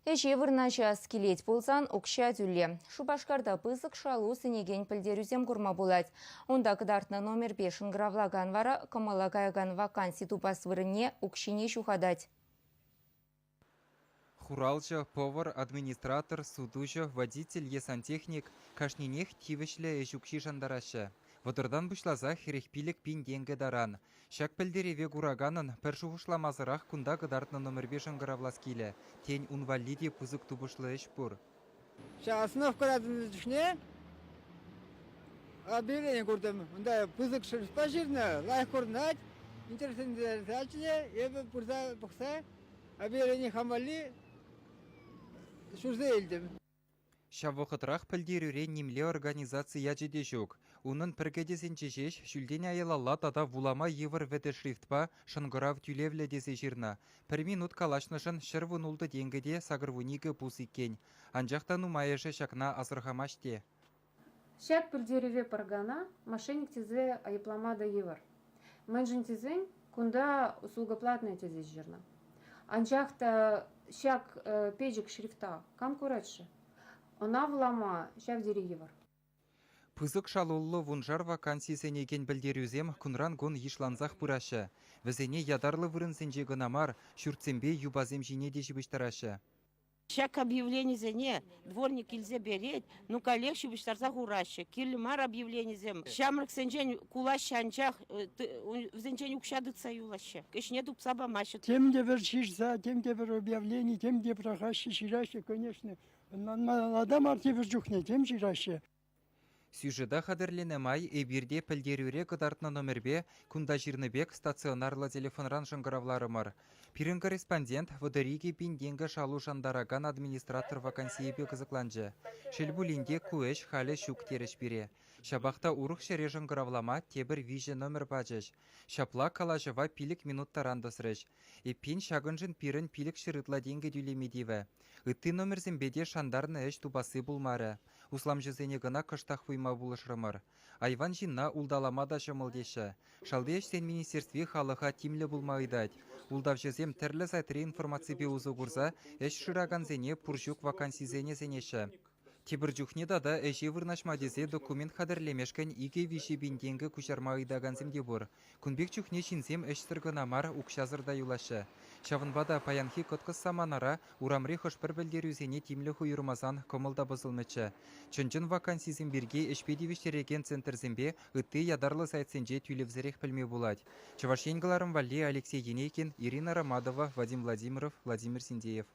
Ӗҫе вырнаҫас килет пулсан укҫа тӳле. Шупашкарта пысӑк шалу сӗнекен пӗлтерӳсем курма пулать. Унта кӑтартнӑ номерпе шӑнкӑравлакан вара кӑмӑла каякан ваканси тупас вырӑнне укҫине ҫухатать. Хуралҫӑ, повар, администратор, сутуҫӑ, водитель е сантехник кашнинех тивӗҫлӗ ӗҫ укҫи шантараҫҫӗ. Вӑтӑртан пуҫласа 45 000 тенкӗ таран. Ҫак пӗлтерӗве кураканӑн пӗр шухӑшламасӑрах кунта кӑтартнӑ номерпе шӑнкӑравлас килӗ. Тен, ун валли те пысӑк тупӑшлӑ ӗҫ пур. Ҫав остановкӑра тӑнӑ чухне объявлени куртӑм. Унта пысӑк шрифтпа ҫырнӑ, лайӑх курӑнать. Интереслентерчӗ эпӗ пырса пӑхса объявление хам валли ҫырса илтӗм. Ҫав вӑхӑтрах пӗлтерӳре нимле организаци ячӗ те ҫук. Унӑн пӗр кӗтесӗнче ҫеҫ ҫӳлтен аялалла тата вулама йывӑр вӗтӗ шрифтпа «Шӑнкӑрав тӳлевлӗ» тесе ҫырнӑ. Пӗр минут калаҫнӑшӑн 116 тенкӗ те 82 пус иккен. Анчах та нумайӑшӗ ҫакна асӑрхамасть те. Ҫак пӗлтерӗве паркана мошенник тесе айӑплама та йывӑр. Мӗншӗн тесен кунта услуга платная тесе ҫырнӑ. Анчах та ҫак пӗчӗк шрифта кам курать-ши? Ӑна вулама ҫав тери йывӑр. Пысӑк шалуллӑ вуншар ваканси сӗнекен пӗлтерӳсем кунран-кун йышлансах пыраҫҫӗ. Вӗсене ятарлӑ вырӑнсенче кӑна мар, ҫуртсемпе юпасем ҫине те ҫыпӑҫтараҫҫӗ. Ҫак объявленисене дворник илсе перет, ну каллех ҫыпӑҫтарса хураҫҫӗ. Кирлӗ мар объявленисем. Ҫамрӑксенчен кулаҫҫӗ анчах, вӗсенчен укҫа тытса юлаҫҫӗ. Ӗҫне тупса памаҫҫӗ. Тем те пӗр ҫырса, тем те пӗр объявлени, тем те пӑрахаҫҫӗ, ҫыраҫҫӗ, конечно. Ӑнланмалла та мар тепӗр чухне, тем ҫыраҫҫӗ. Сюжета хатӗрленӗ май эпир те пӗлтерӳре кӑтартнӑ номерпе кунта ҫырнӑ пек стационарлӑ телефонран шӑнкӑравларӑмӑр. Пирӗн корреспондент 32 000 тенкӗ шалу шантаракан администратор вакансийӗпе кӑсӑкланчӗ. Шел пулин те, ку ӗҫ халӗ ҫук терӗҫ пире. Ҫапах та урӑх ҫӗре шӑнкӑравлама тепӗр виҫӗ номер пачӗҫ. Ҫапла калаҫӑва пилӗк минут таран тӑсрӗҫ. Эппин, ҫакӑншӑн пирӗн 500 ытла тенкӗ тӳлеме тивӗ. Ытти номерсемпе те шантарнӑ ӗҫ тупасси пулмарӗ. Усламҫӑсене кӑна кӑштах пуйма пулӑшрӑмӑр. Айван ҫынна улталама та ҫӑмӑл теҫҫӗ. Шалти ӗҫсен министерстви халӑха тимлӗ пулма ыйтать. Ултавҫӑсем тӗрлӗ сайтри информаципе усӑ курса ӗҫ шыракансене пур-ҫук вакансисене сӗнеҫҫӗ. Тепӗр чухне тата ӗҫе вырнаҫма тесе документ хатӗрлемешкӗн икӗ-виҫӗ пин тенкӗ куҫарма ыйтакансем те пур. Кун пек чухне ҫынсем ӗҫсӗр кӑна мар, укҫасӑр та юлаҫҫӗ. Ҫавӑнпа та паянхи кӑткӑс саманара урамри хӑш-пӗр пӗлтерӳсене тимлӗх уйӑрмасан кӑмӑл та пӑсӑлмӗччӗ. Чӑн-чӑн вакансисем пирки ӗҫпе тивӗҫтерекен центрсемпе ытти ятарлӑ сайтсенче тӳлевсӗрех пӗлме пулать. Чӑваш Ен кӑларӑм валли Алексей Енейкин, Ирина Ромадова, Вадим Владимиров, Владимир Синдеев.